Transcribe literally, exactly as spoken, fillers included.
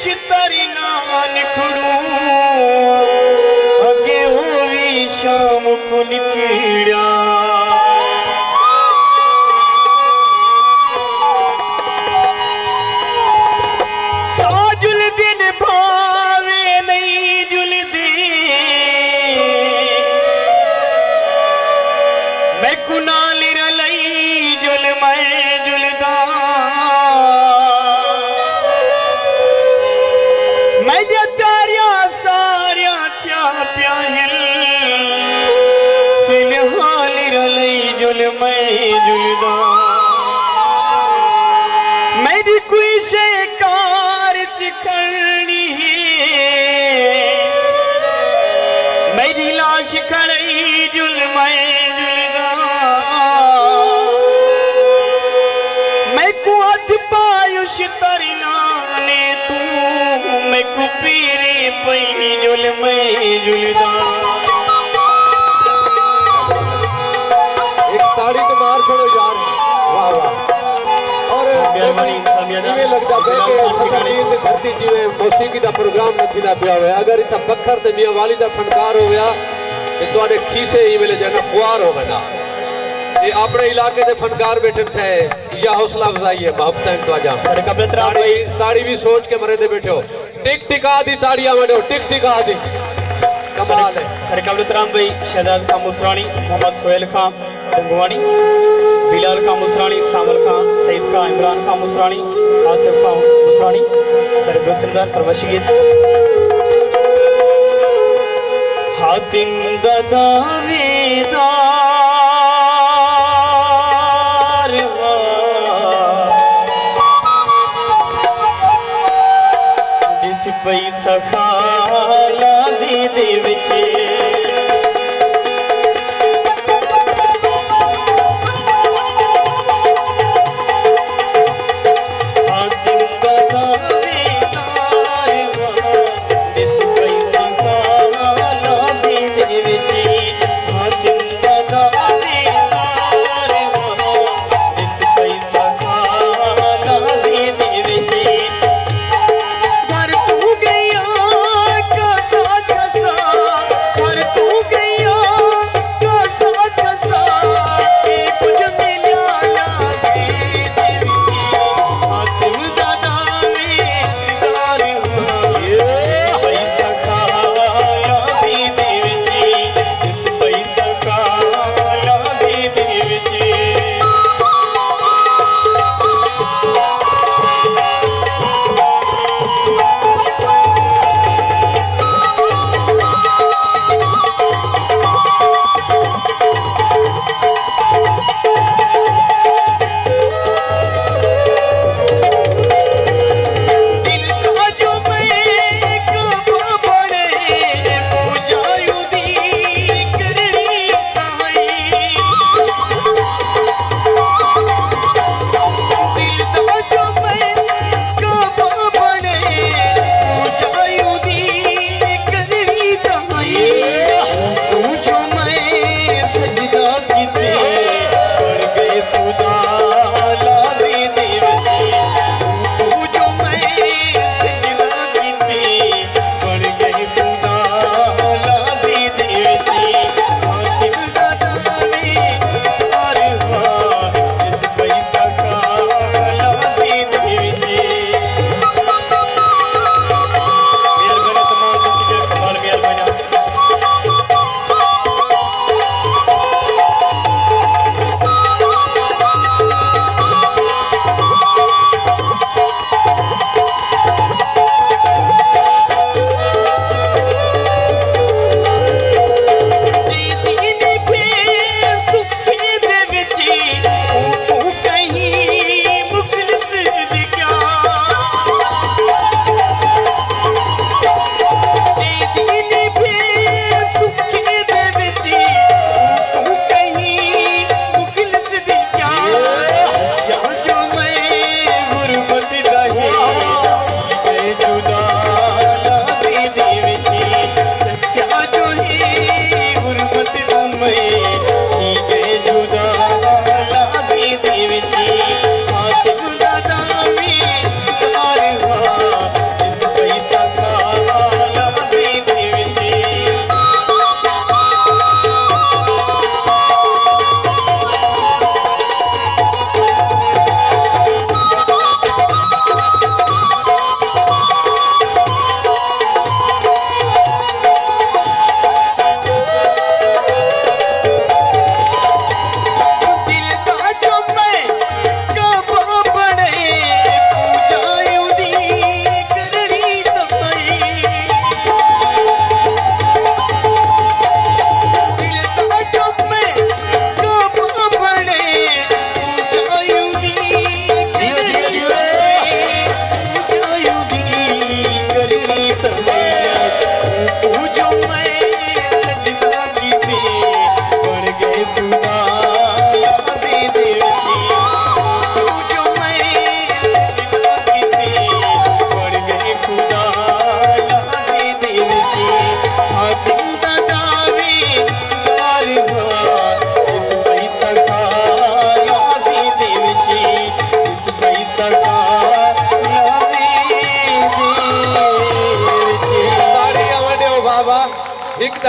تری نال کھڑوں، اڳے او وی شام کوں نکھڑیا۔ ساہ جلدن بھاویں نئیں جلدے، میکوں نال رلئی جل میں جلداں۔ میݙیاں تاریاں ساریاں تھیاں پیاں ہن، فی الحال رلئی جل میں جلداں۔ میݙی کوئی شے کار چ کھڑنی ہے، میݙی لاش کھڑئی جل میں جلداں۔ میکوں ہتھ پایوش ترنا نے توں، میکوں پیریں پئی جل میں جلداں۔ ایک تاڑی تو مار چھوڑو یار۔ واہ واہ۔ اور مہربانی، سامیانہ۔ ایویں لگدا پئے کہ ستر دین دی دھرتی جیویں موسیقی دا پروگرام نہ تھیندا پیا ہوئے۔ اگر اتھاں بکھر تے میاں والی دا فنکار ہویا تے تہاݙے کھیسے ہی ویلے جانا خوار ہووے نا۔ اے اپݨے علاقے دے فنکار ٻیٹھن تھے، یا حوصلہ افزائی ہے، محبتاں ہن تہاݙیاں۔ ساݙے قابل احترام تاڑی، بھائی۔ تاڑی وی سوچ کے مرے دے ٻیٹھو۔ ٹک ٹکا دی تاڑیاں وݙو، ٹک ٹکا دی۔ کمال ہے۔ ساݙے قابل احترام بھائی شہزاد خان مصراݨی، محمد سہیل خان ڈنگوانی، بلال خان مصراݨی، سانول خان، سعید خان، عمران خان مصراݨی، آصف خان مصراݨی، ساݙے دوست دار فرمائشی گیت۔ حاتم دا دعویدار ہاں، ݙس پئی سخا لازی دے وچ۔ حاتم دا دعویدار ہاں، ݙس پئی سخا لازی دے وچ۔ حاتم دا دعویدار ہاں، ݙس پئی سخا لازی دے وچ۔ گھر توں ڳیا کسا کسا، گھر ہک